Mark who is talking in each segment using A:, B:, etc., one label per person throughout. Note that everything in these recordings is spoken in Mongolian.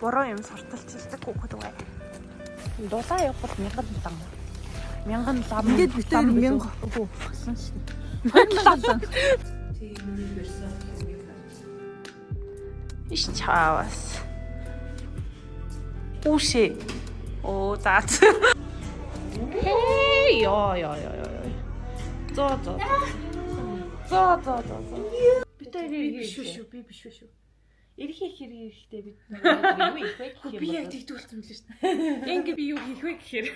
A: Буруу юм сурталчилдаг хүүхэд үгүй. Дулаа явбал мянган лам. Мянган лам.
B: Ингээд бид хоёр мянга үгүй болсон шүү дээ. 2000 лам.
A: Иш чаавас. Үүшээ. Оо за. Хей ёо ёо ёо ёо. Зоо зоо. Зоо зоо зоо зоо.
B: Бид хоёр
A: Би биш шүү, би биш шүү. Эрхий хэрэг эрэхтэй бид нар юу хийх вэ гэх юм.
B: Би яг тэгдүүлсэн мөлий шүү дээ.
A: Ингээ би юу хийх вэ гэхээр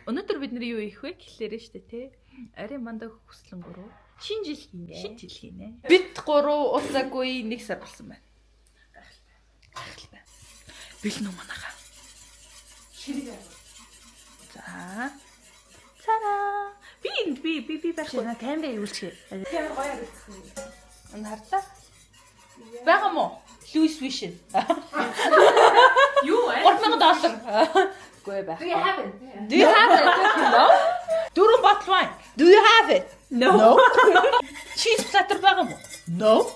B: Өнөөдөр бид нэр юу хийх вэ гэхлээр нь шүү дээ тий. Ари мандаг хүслэн гурав.
A: шинэ жил хийнэ.
B: Шинэ жил хийнэ. Бид гурав уулзаагүй нэг сар болсон байна. Гайхалтай. Бэлэн үү манайхаа?
A: Хэрэг.
B: За. Цараа. Би энд би би би байхгүй.
A: На камера эвүүлчихье.
B: Ямар гоё харагдсан юм. Энэ харлаа. Байгаа мó? Louis Vuitton.
A: Юу вэ?
B: 3000 доллар. Үгүй байх.
C: Do you have it?
B: Do you have it? No. Дөрвөн bottle wine. Do you have it?
A: No.
B: Cheese platter байгаа мó? No.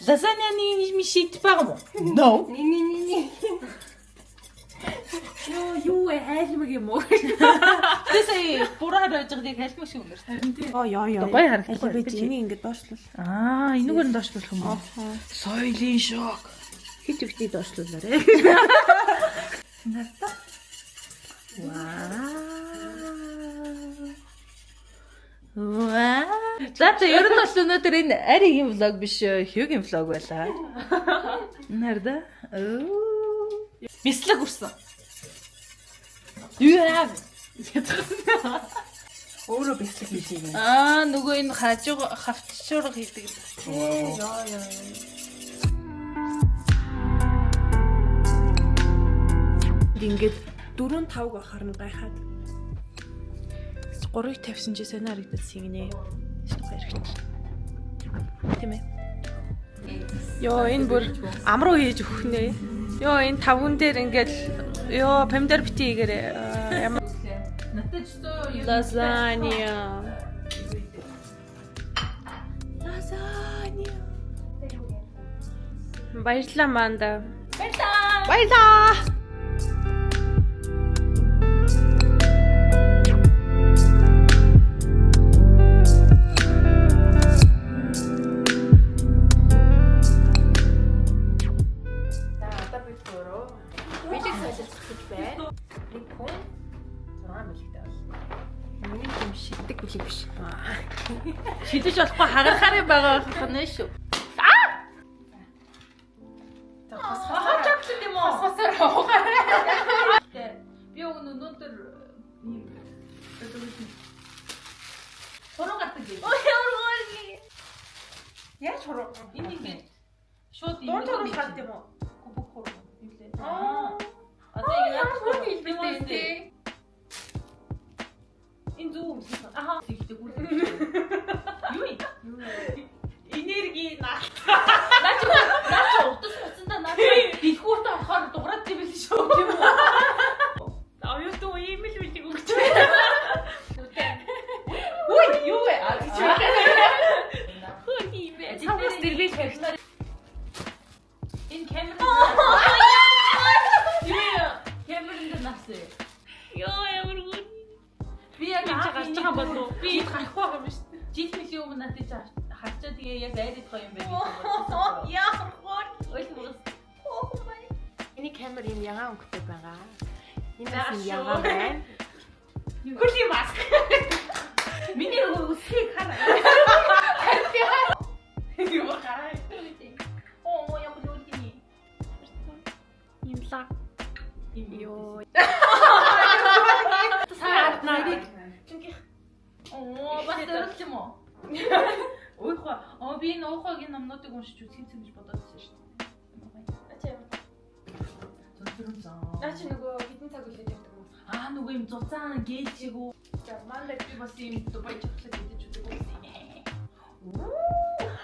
B: Lasagna-ны мишит байгаа мó? No.
C: Ни ни ни ни.
A: Йоо юу вэ? Хайлмаг юм уу?
B: Тэгээ сая буруу хариу байж байгаа яг хальмаг шиг өнгөрсөн.
A: Ёо ёо ёо.
B: Гоё харагдахгүй.
A: Би энийг ингэ доошлол.
B: Аа, энэгээр нь доошлуулах юм уу? Соёлын шок.
A: Хит үгтий доошлуулаарэ.
B: Надаа. Вау. Вау. За за ер нь бол өнөөдөр энэ Аригийн влог биш Хьюгийн влог байлаа. Нарда. Оо. Бислэг үрсэн. Do you have?
A: Өөрөө бэлтгэл хийж юм.
B: Аа нөгөө энэ хажуу хавчшуурга хийдэг.
A: Ёо ёо. Ингээд 4 5 байхаар нь гайхаад 3-ыг тавьсан чи сонио харагдсан гинэ. Баярч. Тийм ээ. Йоо энэ бүр амруу хийж өгөх нэ. Йоо энэ тавган дээр ингээд ёо помидор бити хийгээрэй. Ямар
B: Надад ч зөө
A: лазанья. Лазанья. Баярлалаа манда.
B: Баярлалаа.
A: Баярлалаа.
C: За одоо бид гурав бэлэг солилцох гэж байна. Нэг хүн 6 бэлэгтэй болно.
A: Миний юм шиддэг билэг биш.
B: Шидэж болохгүй хагарахаар юм байгаа байх нь шүү.
C: За
B: Хот чоклод юм уу?
C: хосоор ухаарай.
B: Би уг нь өнөөдөр ийм хуруу гардаг юм.
C: Ой ямар гоё.
A: Яаж хуруу?
B: Энэ юм бэ? Шууд
A: Дур туруу гард юм уу?
B: Бүх хуруу. Юм лээ.
C: Аа.
B: Одоо
C: Ямар гоё хэлбэртэй тий.
B: Энэ зөв өмсөн. Аха. Тэгдэг үл. Юу юм?
A: Энерги наа.
B: Наа чи наа чи утас буцандаа наа чи дэлгүүртээ орохоор дуграад тийм байл шүү. Тийм үү?
A: Оюутан ийм л билэг өгч байна.
B: Үгүй юу вэ? А гэж.
A: Хөө юм бэ? Цаваас дэрвэж хэрэгтэй.
B: Энэ камер. Юу юм? Камерын дээр насээ.
A: Йоо ямар гүн.
B: Би яг
A: Би чи гарч байгаа болов уу? Би
B: Жил
A: гарахгүй байгаа юм шүү дээ.
B: жил мөлийн өмнө надад чи харчаа тэгээ яг айрыг гоё юм байна гэж бодсон.
A: Ямар гүн.
B: Ойлгомжтой.
C: Энэ камер юм ягаан өнгөтэй байгаа. Энэ
A: За,
C: бас юм
A: шүү.
C: ягаан байна.
A: Хөлийн маск.
B: Миний үсгийг хар.
A: Юу гараа.
B: Оо ямар үл юм.
A: Имла.
B: Йоо.
A: Йоо. Саад нарыг. Чингих.
B: Оо бас дөрөлж юм уу? Уйхва. Оо би энэ уйхвагийн номнуудыг уншиж үзэх юм гэж бодоод байсан шүү дээ.
C: Наа чи
B: Зүрхэн заа.
C: наа чи нөгөө хэдэн цаг үлээж явдаг юм.
B: Аа нөгөө юм зузаан гээл чиг үү?
C: За манда
B: Би бас юм Дубай чоклад идэж үзег үү?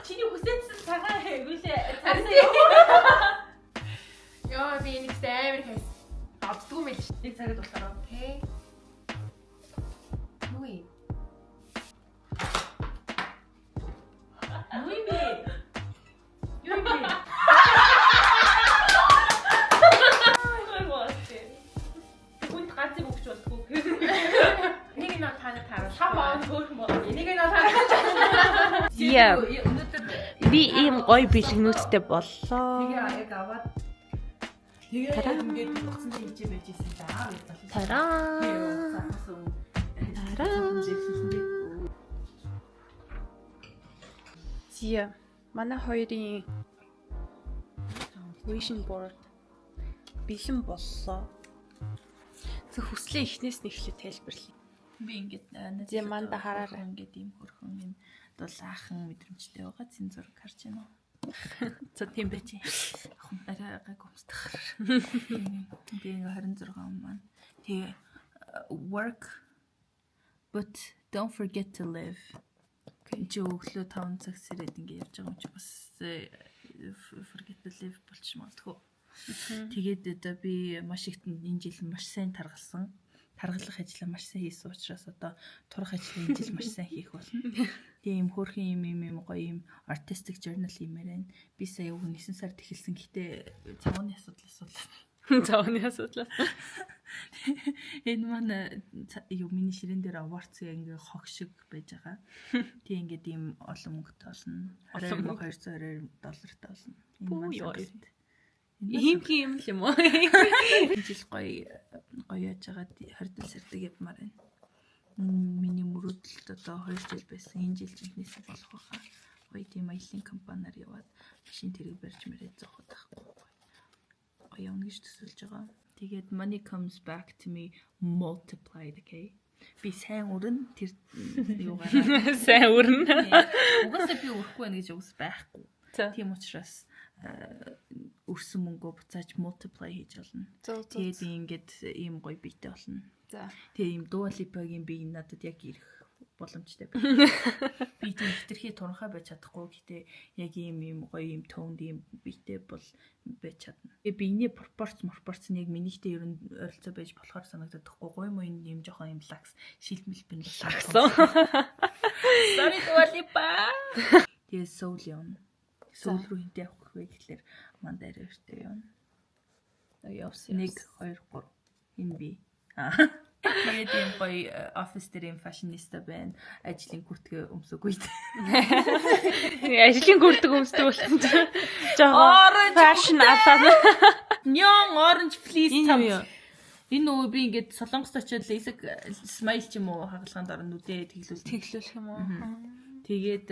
B: Чиний хүсээдсэн цагаан хэвлээ. Цаасан юу?
C: Йоо би энийг амар хайс. Авдгүй юм л шүү.
B: Нэг цагт болохоор
C: Тэ. Юу юм?
B: юу юм бэ? Юу юм бэ?
A: Зя.
B: Өнөөдөр
A: Би ийм гоё бэлгнүүдтэй боллоо.
B: тэгээ яг аваад тэгээ яг ингээд утсан хийжээ байж исэн чи аа гэж залхсан.
A: Тараа. Тараа. Зя. Манай хоёрын vision board бэлэн боллоо. Зөв хүслийн эхнээс нь эхлээд тайлбарлая.
B: Би ингээд
A: Зя, манда хараарай.
B: Ингээд ийм хөрхөн юм дулаахан мэдрэмжтэй байгаа зин зураг харж байна уу?
A: За, тийм байж.
B: Арай гайг өмсдөх. Би ингээ 26 он маань. Тэгээ work but don't forget to live. Энд чи өглөө 5 цаг сэрээд ингээ явж байгаа юм чи бас forget to live болчих магадгүй. Тэгээд одоо би маш их энэ жил маш сайн таргалсан. Таргалах ажлаа маш сайн хийсэн учраас одоо турах ажлаа энэ жил маш сайн хийх болно. Тэгээ юм хөөрхөн юм юм юм гоё юм artistic journal хиймээр байна. Би сая уг 9 сард эхэлсэн. Гэтэ цавны асуудал асуудал.
A: Цааны асуудал.
B: Энэ маань юу миний ширээн дээр awards ингээ хог шиг байж байгаа. Тэгээ ингээд ийм олон мөнгөтэй болно.
A: Олон мөнгө.
B: 2222 доллартай болно. Энэ
A: Бүү
B: маань
A: ёо.
B: сонголт.
A: Ийм юм л юм уу?
B: Энэ жил гоё гоё яаж байгаа 20 сардаг явмаар байна. Миний мөрөөдөлд одоо 2 жил байсан. Энэ жил жинхнээсээ болох байхаа. Гоё тийм аялын компаниар яваад машин тэрэг барьж мэрээд зооход байхгүй. Гоё явна гэж төсөөлж байгаа. Тэгээд money comes back to me multiplied, okay? Би сайн өрн тэр юугаараа
A: Сайн өрнө.
B: угаасаа би өрөхгүй байна гэж угсаа байхгүй.
A: За.
B: Тийм учраас өрсөн мөнгөө буцааж multiply хийж болно.
A: Зөв зөв.
B: Тэгээд ингээд ийм гоё биетэй болно.
A: За.
B: Тэгээ ийм Dua Lipa-гийн бие надад яг ирэх боломжтой байна. Би тийм хэтэрхий туранхай байж чадахгүй. Гэтэ яг ийм ийм гоё ийм toned ийм биетэй бол байж чадна. Тэгээ биений пропорц нь яг минийхтэй ер нь ойролцоо байж болохоор санагдаад байхгүй. Гоё муу ийм жоохон ийм lax шилмэл бин
A: Lax.
B: Sorry, Dua Lipa. Тэгээ Сөүл явна. Сөүл рүү хинтээ явах вэ гэхлээр манд арай өртөө явна.
A: Явсан.
B: 1 2 3 энэ би. Аа. Тэгээд ийм гоё офис дээр ийм fashionista байна. Ажлын күртгээ өмсөөгүй.
A: Ажлын күртэг өмсдөг болсон чинь жоохон fashion алаа.
B: Neon orange fleece
A: Энэ юу юм?
B: Энэ нөгөө би ингээд Солонгост очиод лесэг smile ч юм уу хагалгаанд орно нүдээ тэглүүл.
A: Тэглүүлэх юм уу?
B: Тэгээд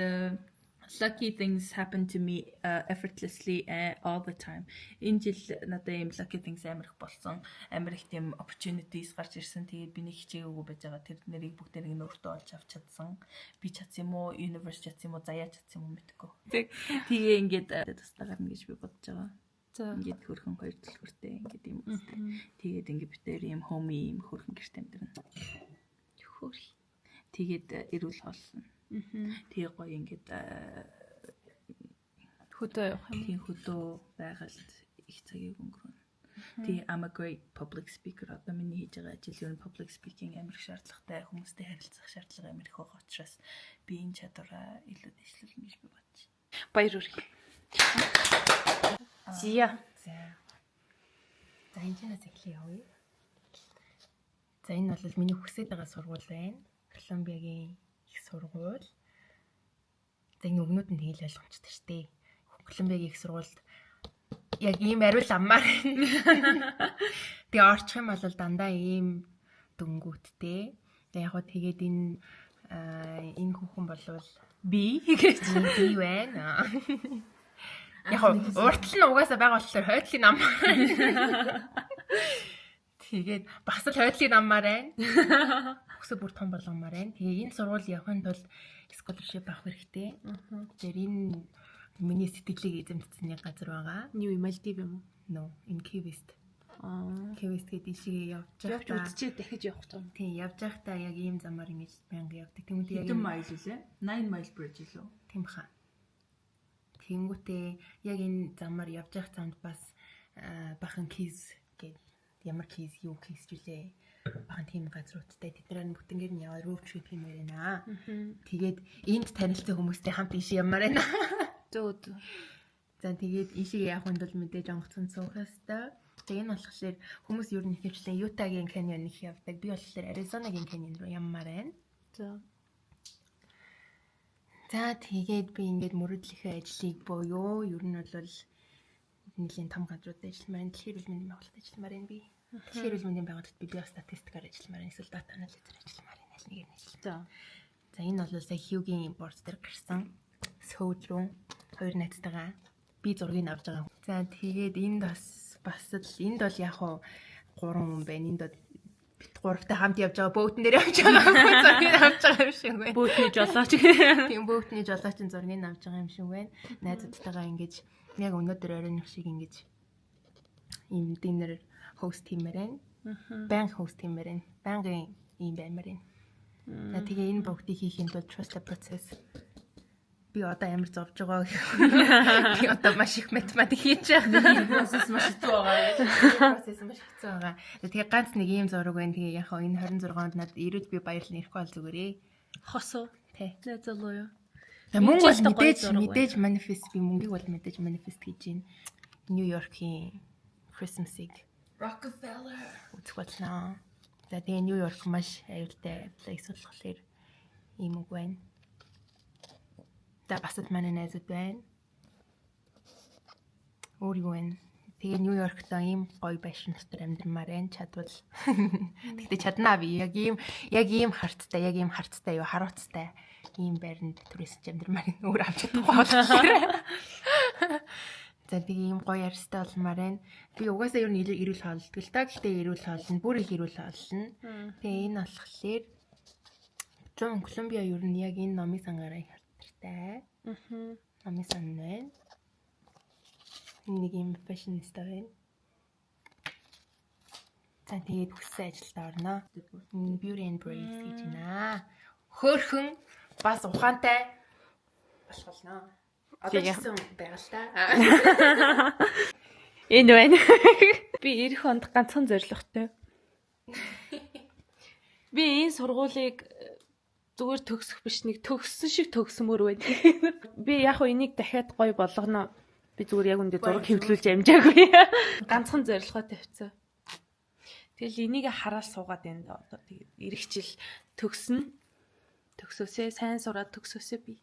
B: lucky things happen to me effortlessly all the time. Энэ жил надад ийм lucky things амар их болсон. Амар их тийм opportunities гарч ирсэн. Тэгээд би нэг хичээгээгүй байж байгаа. Тэр нэрийг бүгдээрийг нь өөртөө олж авч чадсан. Би чадсан юм уу? Universe чадсан юм уу? Заяа чадсан юм уу мэдэхгүй.
A: Тэг.
B: Тэгээ ингээд тусдаа гарна гэж би бодож байгаа.
A: За.
B: Ингээд хөөрхөн хоёр төлхөртэй ингээд юм үстэй. Тэгээд ингээд бид тэр ийм homey ийм хөөрхөн гэрт амьдарна.
A: Хөөх.
B: Тэгээд эрүүл хооллоно. Тэгээ гоё ингээд
A: Хөдөө явах юм.
B: тийм хөдөө байгальд их цагийг өнгөрөөнө. Тэгээ I'm a great public speaker. Одоо миний хийж байгаа ажил ер нь public speaking амар их шаардлагатай, хүмүүстэй харилцах шаардлага амар их байгаа учраас би энэ чадвараа илүү дэвшлүүлнэ гэж би бодож байна.
A: Баяр хүргэе. Зя.
C: За. За, энэ чанаас эхлэе явъя. За, энэ бол миний хүсэж байгаа сургууль байна. Колумбиагийн их сургууль. За, энэ үгнүүд нь тэгэл ойлгомжтой шүү дээ. Колумбиагийн их сургуульд яг ийм ариул аммаар байна. Тэгээ орчих юм бол дандаа ийм дөнгүүттэй. Тэгээ яг хөө тэгээд энэ хүүхэн болвол
A: Би гэж.
C: би байна. Яг уртл нь угаасаа байгаа болохоор хойдлын намаар. Тэгээд бас л хойдлын намаар байна. Өксө бүр том болгомоор байна. Тэгээ энэ сургууль явахын тулд scholarship авах хэрэгтэй. Тэгэхээр энэ миний сэтгэлийг эзэмдсэн нэг газар байгаа.
A: Юу юм, Мальдив юм уу?
C: No, энэ Key West.
A: Аа.
C: Key West гэдэг ийшээ явж
A: Явж
C: байхдаа
A: үдчихэд дахиж явах гэж байгаа юм.
C: Тийм, явж байхдаа яг ийм замаар ингэж байнга явдаг. Тэнгүүтээ яг
B: Хэдэн mile үлээ? 9 mile bridge илүү.
C: Тийм хаа. Тэнгүүтээ яг энэ замаар явж явах замд бас бахан Keys гээд ямар Keys юу Keys ч үлээ. Бахан тийм газруудтай тэднэр нь бүтэнгээр нь яваад road trip хиймээр байна. Тэгээд энд танилцсан хүмүүстэй хамт ийшээ явмаар байна.
A: Зөв зөв.
C: За, тэгээд ийшээ явахын тулд мэдээж онгоцонд суух ёстой. Тэгээ энэ болохоор хүмүүс ер нь ихэвчлэн Utah-гийн каньон их явдаг. Би болохоор Arizona-гийн каньон руу явмаар байна.
A: За.
C: За, тэгээд би ингээд мөрөөдлийнхөө ажлыг буюу ер нь бол нэлийн том газрууд ажилламаар байна. Дэлхийн эрүүл мэндийн байгууллагад ажилламаар байна би. Дэлхийн эрүүл мэндийн байгууллагад би биостатистикаар ажилламаар байна. Эсвэл data analyst-аар ажилламаар байна. Аль нэгээр нь ажиллана. За, энэ бол сая Хьюгийн борц дээр гарсан. Сөүл рүү хоёр найзтайгаа би зургийг авч байгаа. За, тэгээд энд бас л энд бол яг хуу гурван хүн байна. Энд бит гуравтай хамт явж байгаа, boat-н дээр явж байгаа хүн зургийг авч байгаа юм шиг байна.
A: Boat-ний жолооч.
C: Тийм, boat-ний жолоочин зургийг авч байгаа юм шиг байна. Найзуудтайгаа ингэж яг өнөөдөр оройн шиг ингэж ийм dinner host хиймээр байна. Баян host хиймээр байна. Байнгын ийм баймаар байна. За, тэгээ энэ бүгдийг хийхийн тулд trust the process. Би одоо амар зовж байгаа. Би одоо маш их математик хийж байгаа.
B: Процесс маш хэцүү байгаа гэж.
C: Процесс маш хэцүү байгаа. Тэгээ ганц нэг ийм зураг байна. Тэгээ яг хаа энэ 26 онд надад ирвэл би баярлна, ирэхгүй бол зүгээрээ.
A: Хосоо.
C: Тэ.
A: Найзалуу юу?
C: За, мөнгө бол
A: Энд ч гоё
C: мэдээж
A: зураг байна.
C: мэдээж manifest, би мөнгийг бол мэдээж manifest хийж байна. Нью-Йоркийн Christmas-ыг
B: Rockefeller.
C: үзэх болно. За, тэгээ Нью-Йорк маш аюултай place болохоор ийм үг байна. За, бас л манай найзууд байна. Өөр юу вэ? Тэгээ Нью-Йоркт ийм гоё байшин дотор амьдрмаар байна. Чадвал. Тэгтээ чаднаа би. Яг ийм харцтай, яг ийм харцтай юу харууцтай ийм байранд түрээсэж амьдрмаар байна. Өөр авч чадахгүй болохоор. За, тэгээ ийм гоё арьстай болмаар байна. Би угаасаа ер нь эрүүл хооллодог л та. Гэхдээ эрүүл хоолно, бүр их эрүүл хоолно. Тэгээ энэ болохоор Джон Колумбиа ер нь яг энэ номын сангаараа их алдартай. Номын сан байна. Нэг юм fashionista байна. За, тэгээд хүссэн ажилдаа орно. Beauty and Brains гэж байна. Хөөхөн бас ухаантай болох болно. Одоо ч гэсэн байгаа л та.
A: Энэ байна. Би ирэх онд ганцхан зорилготой. Би энэ сургуулийг зүгээр төгсөх биш, нэг төгссөн шиг төгсмөр байна. Би яг хөө энийг дахиад гоё болгоно. Би зүгээр яг үндэ зураг хэвлүүлж амжаагүй. Ганцхан зорилгоо тавьсан. Тэгэл энийг хараал суугаад байна да. Одоо тэгээд ирэх жил төгснө. Төгсөөсөө сайн сураад төгсөөсөө би.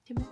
A: Тийм ээ.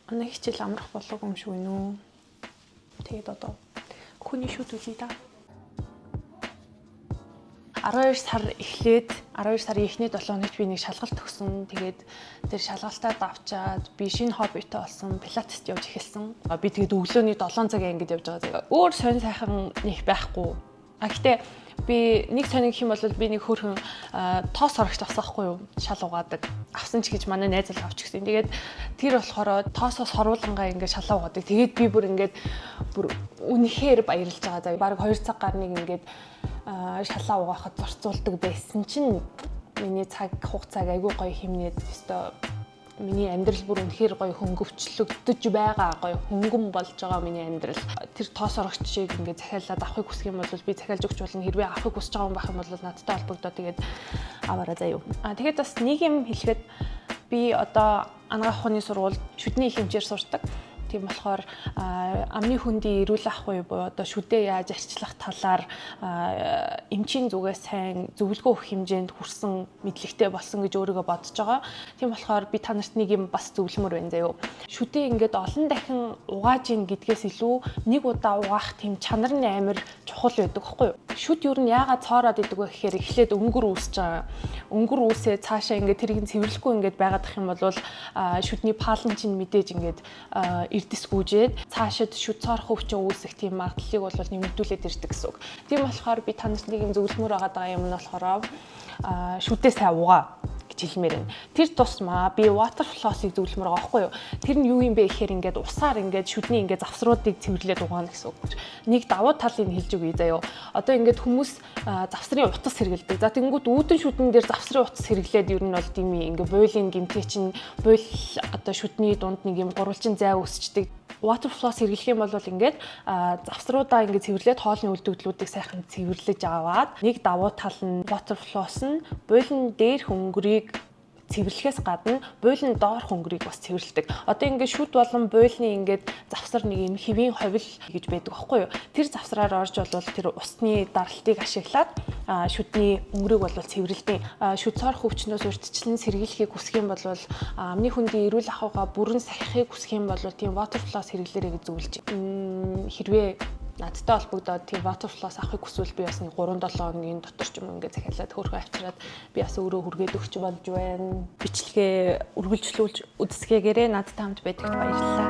A: Өнөө хичээл амрах болоогүй юм шиг байна уу? Тэгээд одоо хүний шүд үзье да. 12 сар эхлээд 12 сарын эхний 7 хоногт би нэг шалгалт өгсөн. Тэгээд тэр шалгалтаа давчаад би шинэ хоббитой болсон. Пилатест явж эхэлсэн. Би тэгээд өглөөний 7 цагийн ангид явж байгаа. Өөр сонь сайхан нэг байхгүй. А гэхдээ би нэг сонин гэх юм бол би нэг хөөрхөн тоос сорогч авсан хгүй юу? Шал угаадаг. Авсан ч гэж манай найз л авч гисэн. Тэгээд тэр болохоор тоосоо соруулангаа ингээд шалаа угаадаг. Тэгээд би бүр ингээд бүр үнэхээр баярлж байгаа заа. Бараг 2 цаг гарныг ингээд шалаа угаахад зарцуулдаг байсан чинь миний цаг хугацааг айгүй гоё хэмнээд өстой миний амьдрал бүр үнэхээр гоё хөнгөвчлөгдөж байгаа, гоё хөнгөн болж байгаа миний амьдрал. Тэр тоос орогчийг ингээд захиалаад авахыг хүсэх юм бол би захиалж өгч болно. Хэрвээ авахыг хүсэж байгаа хүн байх юм бол надтай холбогдоо, тэгээд аваарай заяа. А тэгээд бас нэг юм хэлэхэд би одоо анагаах ухааны сургуульд шүдний их эмчээр сурдаг. Тийм болохоор амны хөндийн эрүүл ахуй буюу одоо шүдээ яаж арчлах талаар эмчийн зүгээс сайн зөвлөгөө өгөх хэмжээнд хүрсэн мэдлэгтэй болсон гэж өөрийгөө бодож байгаа. Тийм болохоор би та нарт нэг юм бас зөвлөмөр байна заяо. Шүдээ ингээд олон дахин угааж ийн гэдгээс илүү нэг удаа угаах тийм чанар нь амар чухал байдаг байхгүй юу? Шүд юу нь яагаад цоороод идэг вэ гэхээр эхлээд өнгөр үүсэж байгаа. Өнгөр үүсээ цаашаа ингээд тэрийг нь цэвэрлэхгүй ингээд байгаад ах юм бол шүдний паалан чинь мэдээж ингээд эрдэс гүйжээд цаашид шүд цоорох өвчин үүсэх тийм магадлалыг бол нэмэгдүүлээд ирдэг гэсэн үг. Тийм болохоор би та нарт нэг юм зөвлөмөр байгаа юм нь болохоор шүдээ сайн угаа гэж хэлмээр байна. Тэр тусмаа би water floss-ыг зөвлөмөр байгаа байхгүй юу? Тэр нь юу юм бэ гэхээр ингээд усаар ингээд шүдний ингээд завсруудыг цэвэрлээд угаана гэсэн үг. Нэг давуу талыг хэлж өгье заяо. Одоо ингээд хүмүүс завсрын утас хэрэглэдэг. За тэгэнгүүт үүдэн шүдэн дээр завсрын утас хэрэглээд ер нь бол тийм ингээд буйлын гэмтэй чинь буйл одоо шүдний дунд нэг юм гурвалжин зай үүсчдэг. Water floss хэрэглэх юм бол ингээд завсруудаа ингээд цэвэрлээд хоолны үлдэгдлүүдийг сайхан цэвэрлэж аваад нэг давуу тал нь water floss нь буйлын дээрх өнгөрийг цэвэрлэхээс гадна буйлын доорх өнгөрийг бас цэвэрлэдэг. Одоо ингээд шүд болон буйлны ингээд завсар нэг юм хэвийн ховил гэж байдаг аахгүй юу? Тэр завсраар орж болвол тэр усны даралтыг ашиглаад шүдний өнгөрийг бол цэвэрлэдэг. Шүд цоорох өвчнөөс урьдчилан сэргийлэхийг хүсэх юм бол, амны хөндийн эрүүл ахуйгаа бүрэн сахихыг хүсэх юм бол тийм water floss хэрэглээрэй гэж зөвлөж. Хэрвээ надтай холбогдоод тийм water floss авахыг хүсвэл би бас нэг 3 7 хоногийн дотор ч юм ингээд захиалаад хөөрхөн авчираад би бас өөрөө хүргээд өгч болж байна. Бичлэгээ үргэлжлүүлж үзсгээгээрээ надтай хамт байдагт баярлалаа.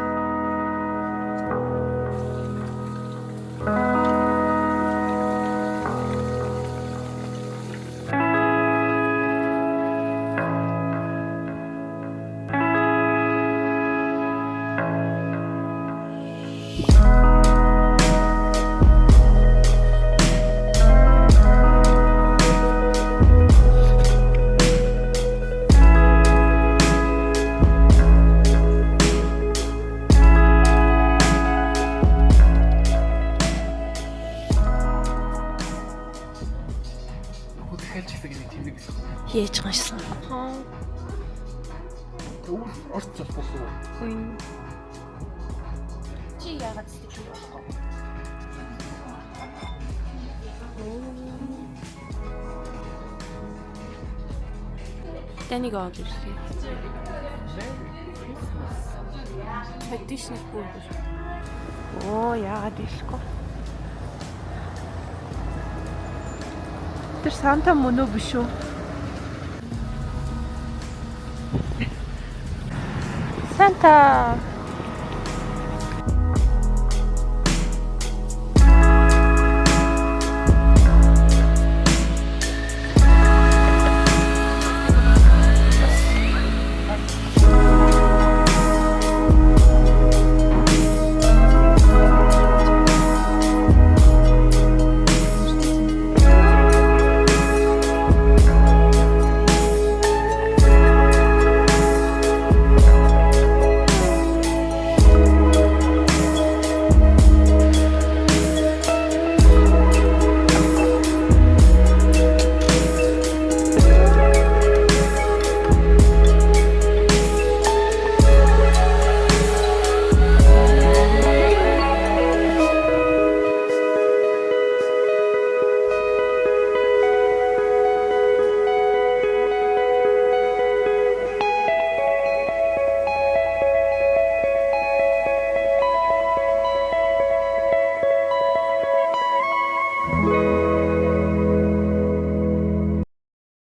D: Хөө захиалж хийсэн гэдэг тэмдэг гэсэн.
A: Яаж гашсан?
D: Өөр орц болохгүй.
A: Чи яагаад сэтгэл болохгүй? Таныг аваад ирлээ. Traditional бүр. Оо, яагаад ирэхгүй?
B: Тэр Санта мөн үү, биш үү?
A: Санта.